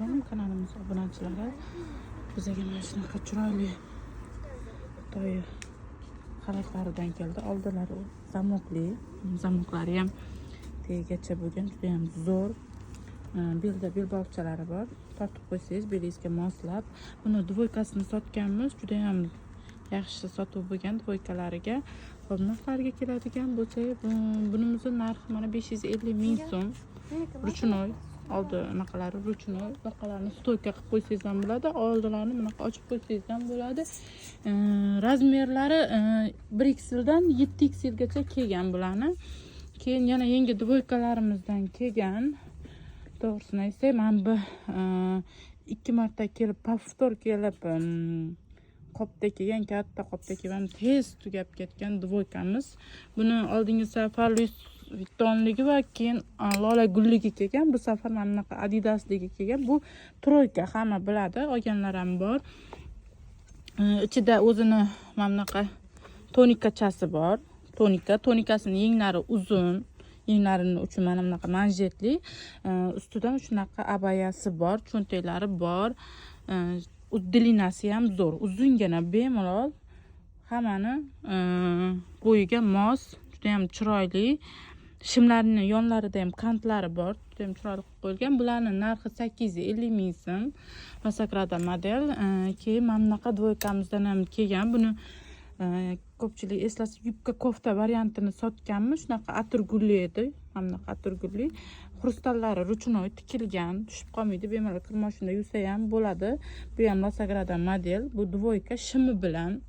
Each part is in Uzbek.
Alaykum, kanalimiz obunachilari. Bizga mana shunaqa chiroyli Xitoy xalatlaridan keldi. Oldilari zamokli, zamoklari ham tagigacha bo'lgan, juda ham zo'r. Belda belbog'chalari bor. Tortib qo'ysangiz, belingizga moslab. Buni двойка sini sotganmiz, juda ham yaxshi sotuv bo'lgan двойка lariga. Xo'p, narxlariga keladigan bo'lsak, bunimizni narxi mana 550 ming so'm. Ручной, oldi anaqalari ручной, bunaqalarni стойка qilib qo'ysangiz ham bo'ladi, oldilarini bunaqa ochib qo'ysangiz ham bo'ladi. Размер lari 1 XLdan 7 XLgacha kelgan bularni. Keyin yana yangi двойка larimizdan kelgan. To'g'risini aytsak, mana bu ikki marta kelib, повтор kelib, qopda kelgan, katta qopda kelgan, tez tugab ketgan двойка miz. Buni oldingi safar Louis Vuittonligi va keyin Lola gulligi kelgan. Bu safar mana bunaqa Adidasligi kelgan. Bu тройка, hamma biladi, olganlar ham bor. Ichida o'zini mana bunaqa tonikachasi bor. Tonika, tonikasini yenglari uzun. Yenglarini uchi mana bunaqa manjetli. Ustidan shunaqa abayasi bor, cho'ntaklari bor. Длина si ham zo'r, uzungina, bemalol hammani bo'yiga mos, juda ham chiroyli. Shimlarini yonlarida ham kantlari bor, juda ham chiroyli qilib qo'yilgan. Bularni narxi 850 ming so'm. La Sagrada model. Keyin mana bunaqa двойка mizdan ham kelgan. Buni ko'pchilik eslasa, yubka kofta variantini sotganmiz. Shunaqa atirgulli edi. Mana bunaqa atirgulli. Xrustallari ручной tikilgan, tushib qolmaydi. Bemalol kir mashinada yuvsa ham bo'ladi. Bu ham La Sagrada model. Bu двойка shimi bilan.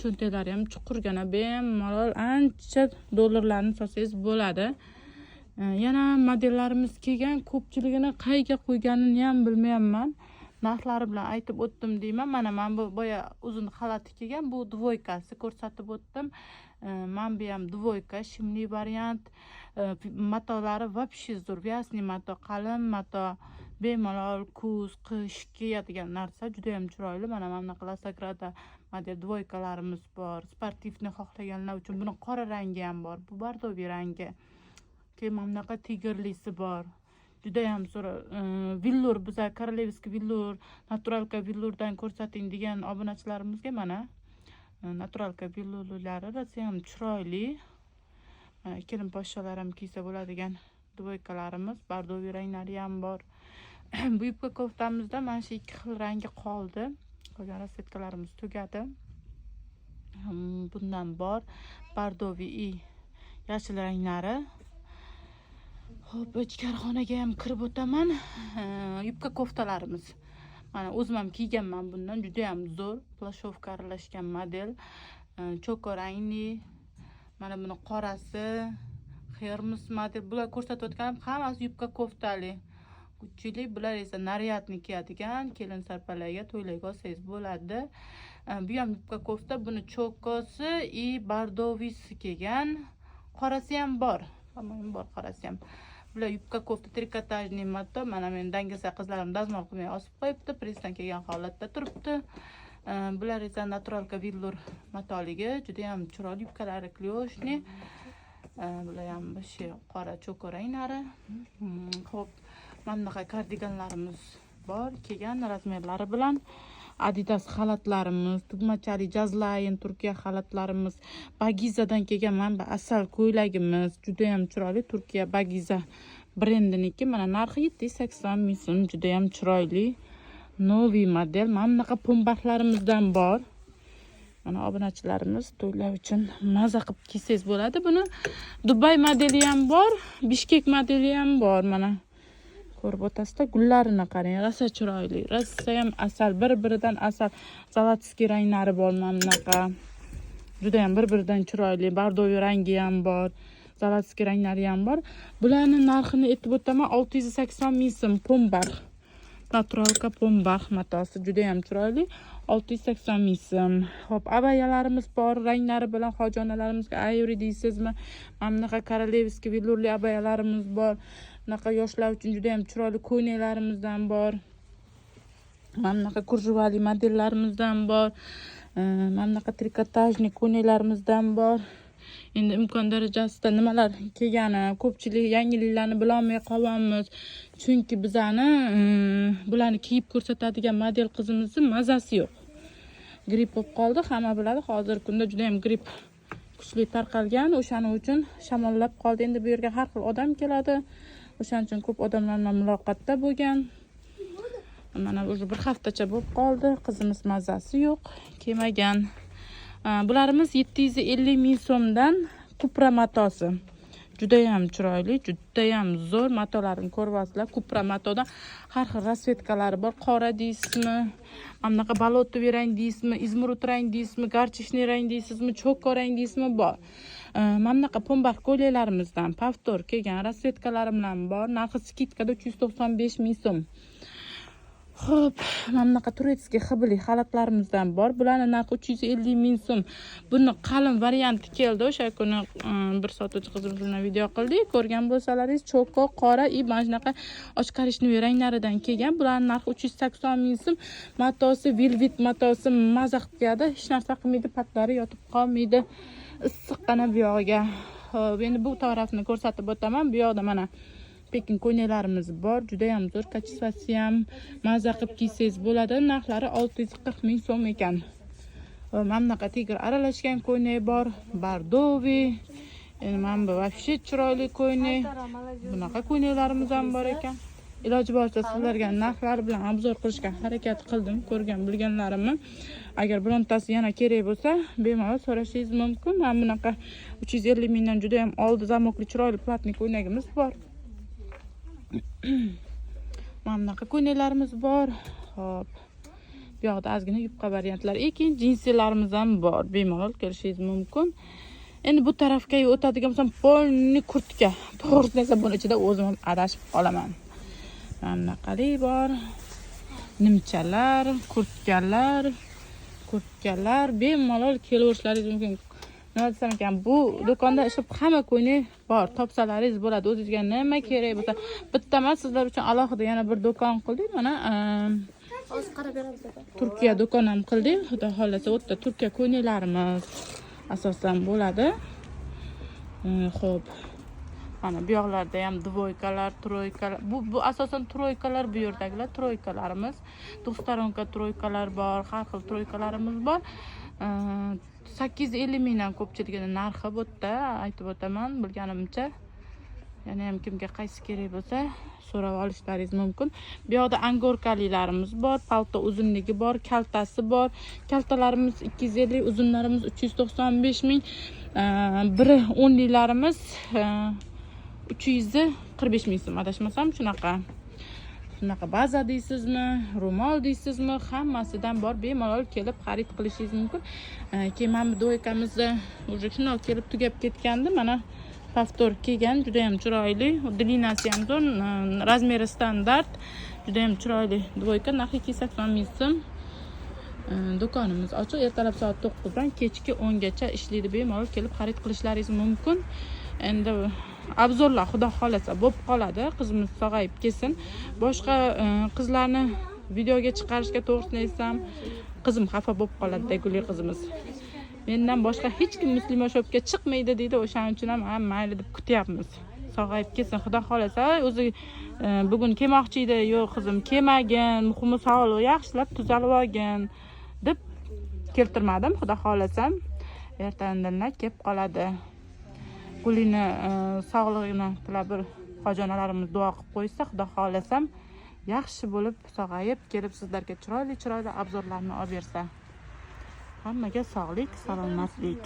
Cho'ntaklari ham chuqurgina, bemalol ancha dollarlarni solsangiz bo'ladi. Yana modellarimiz kelgan, ko'pchiligini qayerga qo'yganini ham bilmayapman. Narxlari bilan aytib o'tdim deyman. Mana bu boya uzun xalati kelgan, bu двойка si ko'rsatib o'tdim. Mana bu ham двойка, shimli variant. Matolari вообще zo'r, вязаный mato, qalin mato, bemalol kuz, qish kiyadigan narsa, juda ham chiroyli. Mana bunaqa La Sagrada model двойка larimiz bor. Спортивный xohlaganlar uchun buni qora rangi ham bor, bu бордовый rangi. Keyin mana bunaqa tigrlisi bor, judayam zo'r. Velour, biza королевский velour, натуралка velourdan ko'rsating degan obunachilarimizga mana натуралка velourlari rosayam chiroyli. Mana kelin poshshalar ham kiysa bo'ladigan двойка larimiz, бордовый ranglari ham bor. Bu yubka koftamizda mana shu ikki xil rangi qoldi, qolgan расцветка larimiz tugadi. Bundan bor бордовый и yashil ranglari. Xo'p, ichkari ham kirib o'taman. Yubka koftalarimiz. Mana o'zim ham kiyganman bundan, juda ham zo'r. Плащёвка aralashgan model. Cho'ko rangli. Mana buni qorasi, Hermes model. Bular ko'rsatayotganim hammasi yubka koftali. Gucci'li, bular esa нарядный kiyadigan, kelin sarpalarga, to'ylarga olsangiz bo'ladi. Bu ham yubka kofta, buni cho'kosi и бордовый si kelgan. Qorasi ham bor. По-моему, bor qorasi ham. Bular yubka kofta, трикотажный mato. Mana men dangasa qizlarim dazmol qilmay osib qo'yibdi, pressdan kelgan holatda turibdi. Bular esa натуралка velour matoligi, juda ham chiroyli, yubkalari клешни. Bular ham вообще qora cho'ko ranglari. Xo'p, mana bunaqa kardiganlarimiz bor, kelgan размер lari bilan. Adidas xalatlarimiz, tugmachali Jazline Turkiya xalatlarimiz, Bagizadan kelgan mana bu asal ko'ylagimiz juda ham chiroyli, Turkiya Bagiza brendiniki. Mana narxi 780 ming so'm, juda ham chiroyli. Новый model. Mana bunaqa pombarxlarimizdan bor. Mana obunachilarimiz to'ylar uchun maza qilib kiysangiz bo'ladi. Buni Dubay modeli ham bor, Bishkek modeli ham bor. Mana ko'rib o'tasizlar, gullarini qarang, rosa chiroyli, rosa ham asal, bir-biridan asal. Золотистый ranglari bor mana bunaqa. Juda ham bir-biridan chiroyli, бордовый rangi ham bor, золотистый ranglari ham bor. Bularni narxini aytib o'taman, 680 ming so'm pombarx. Натуралка pombarx matosi juda ham chiroyli, 680 ming so'm. Xo'p, abayalarimiz bor, ranglari bilan hojonalarimizga ayri deysizmi? Mana bunaqa королевский velourli abayalarimiz bor. Bunaqa yoshlar uchun juda ham chiroyli ko'ylaklarimizdan bor. Mana bunaqa кружева li modellarimizdan bor. Mana bunaqa трикотажный ko'ylaklarimizdan bor. Endi imkon darajasida nimalar kelgani, ko'pchilik yangiliklarni bilolmay qolyapmiz, chunki bizani bularni Bularni kiyib ko'rsatadigan model qizimizni mazasi yo'q. Gripp bo'lib qoldi. Hamma biladi, hozirgi kunda juda ham gripp kuchli tarqalgan. O'shaning uchun shamollab qoldi. Endi bu yerga har xil odam keladi. O'shaning uchun ko'p odamlar bilan muloqotda bo'lgan. Mana, уже bir haftacha bo'lib qoldi. Qizimiz mazasi yo'q, kelmagan. Bularimiz 750 000 so'mdan, купра matosi. Judayam chiroyli, judayam zo'r, matolarini ko'ryapsizlar. Купра matodan har xil расцветка lari bor. Qora deysizmi, mana bunaqa болотовый rang deysizmi, изумруд rang deysizmi, горчичный rang deysizmi, cho'ko rang deysizmi, bor. Mana bunaqa pombar ko'ylaklarimizdan повтор kelgan, расцветка lari bilan bor. Narxi скидка da 395 000 so'm. Xo'p, mana bunaqa турецкий xibli xalatlarimizdan bor. Bularni narxi 350 000 so'm. Buni qalin varianti keldi. O'sha kuni bir sotuvchi qizimiz bilan video qildik. Ko'rgan bo'lsalaringiz, cho'ko, qora и mana shunaqa och коричневый ranglaridan kelgan. Bularni narxi 380 000 so'm. Matosi velvet matosi, maza qilib keladi. Hech narsa qilmaydi, patlari yotib qolmaydi. Issiqqina bu yog'iga. Xo'p, endi bu tarafni ko'rsatib o'taman. Bu yoqda mana pekin ko'ylaklarimiz bor. Juda ham zo'r, качество si ham, maza qilib kiysangiz bo'ladi. Narxlari 640 000 so'm ekan. Va mana bunaqa tigr aralashgan ko'ylak bor, бордовый. Endi mana bu вообще chiroyli ko'ylak. Bunaqa ko'ylaklarimiz ham bor ekan. Iloji boricha sizlarga narxlar bilan обзор qilishga harakat qildim, ko'rgan bilganlarimni. Agar birontasi yana kerak bo'lsa, bemalol so'rashingiz mumkin. Mana bunaqa 350 mingdan juda ham oldi замок li chiroyli платный ko'ylagimiz bor. Mana bunaqa ko'ylaklarimiz bor. Xo'p. Bu yoqda ozgina yubka variantlar. Keyin jinsilarimiz ham bor. Bemalol kelishingiz mumkin. Endi bu tarafga o'tadigan bo'lsam, полный kurtka. To'g'risini aytsam, buni ichida o'zim ham adashib qolaman. Mana bunaqali bor. Nimchalar, kurtkalar, kurtkalar, bemalol kelaverishlaringiz mumkin. Nima desam ekan, bu do'konda ishlab hamma ko'ylak bor, topsalaringiz bo'ladi. O'zingizga nima kerak bo'lsa, bitta emas, sizlar uchun alohida yana bir do'kon qildik. Mana Hozir qarab beramiz, aka. Turkiya do'kon ham qildik. Xudo xohlasa, u yerda Turkiya ko'ylaklarimiz asosan bo'ladi. Xo'p. Mana bu yoqlarda ham двойка lar, тройка lar. Bu asosan тройка lar, bu yerdagilar тройка larimiz. Двухсторонка тройка lar bor, har xil тройка larimiz bor. 850 mingdan ko'pchiligini narxi bu yerda, aytib o'taman bilganimcha. Yana ham kimga qaysi kerak bo'lsa, so'rab olishlaringiz mumkin. Bu yoqda ангорка lilarimiz bor, palto uzunligi bor, kaltasi bor. Kaltalarimiz 250, uzunlarimiz 395 ming. Biri o'nliklarimiz 345 ming so'm, adashmasam shunaqa. Shunaqa baza deysizmi, ro'mol deysizmi, hammasidan bor. Bemalol kelib xarid qilishingiz mumkin. Keyin mana bu двойка mizni уже shundoq kelib tugab ketgandi. Mana повтор kelgan, juda ham chiroyli. Длина si ham zo'r, размер i standart. Juda ham chiroyli двойка, narxi 280 ming so'm. Do'konimiz ochiq, ertalab soat 9 dan kechki 10 gacha ishlaydi. Bemalol kelib xarid qilishlaringiz mumkin. Endi обзор lar, xudo xohlasa, bo'lib qoladi. Qizimiz sog'ayib kelsin. Boshqa qizlarni videoga chiqarishga, to'g'risini aytsam, qizim xafa bo'lib qoladi, Guli qizimiz. Mendan boshqa hech kim Muslima shopga chiqmaydi deydi. O'shaning uchun ham, ha, mayli deb kutyapmiz. Sog'ayib kelsin, xudo xohlasa. O'zi bugun kelmoqchi edi. Yo'q, qizim, kelmagin, muhimi sog'lig'i yaxshilab tuzalib olgin deb keltirmadim. Xudo xohlasa, ertaga kelib qoladi. Gulini sog'lig'ini tilab bir hoji onalarimiz duo qilib qo'ysa, xudo xohlasam, yaxshi bo'lib sog'ayib kelib, sizlarga chiroyli chiroyli обзор larni olib bersa. Hammaga sog'lik, salomatlik.